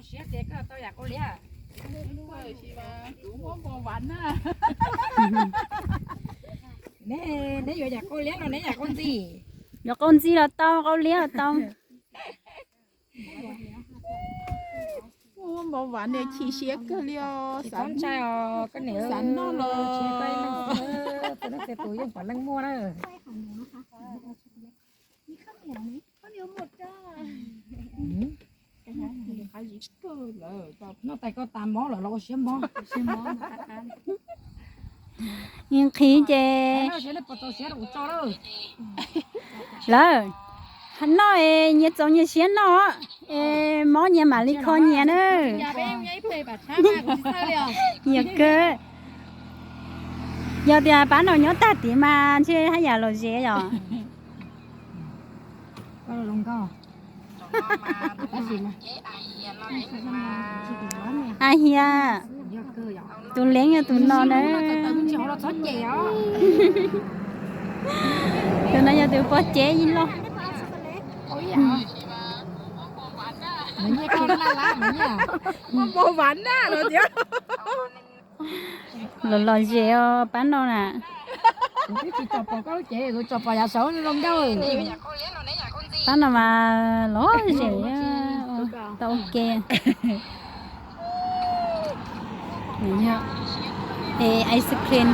Siab tias koj tau yam qau liab. Neb yuav yam qau liab los neb yam qau ntxi? Yuav qau ntxi los tau, qau liab los tau. Muaj npau vas niag chim siab kawg li os. Tsis txhob ntshai os koj niam, xav noj los. Txiv neej txiv tus yeej pom leej muaj na. Noj tais koj tas mob lawm los ua siab mob. Nqhis ces lawm, noj es nyias txaus nyias siab noj, es mob nyias mam li kho nyias na. Yog kawg, yog tias pab no nyob tag tid mas ntshe haj yam lom zem yom. A Hias, tus leeb yog tus no na. Tus no yog tus pog cev ib loj. Los lom zem os pab no na. Pab no mas lom zem, tau ua ke. Ice cream.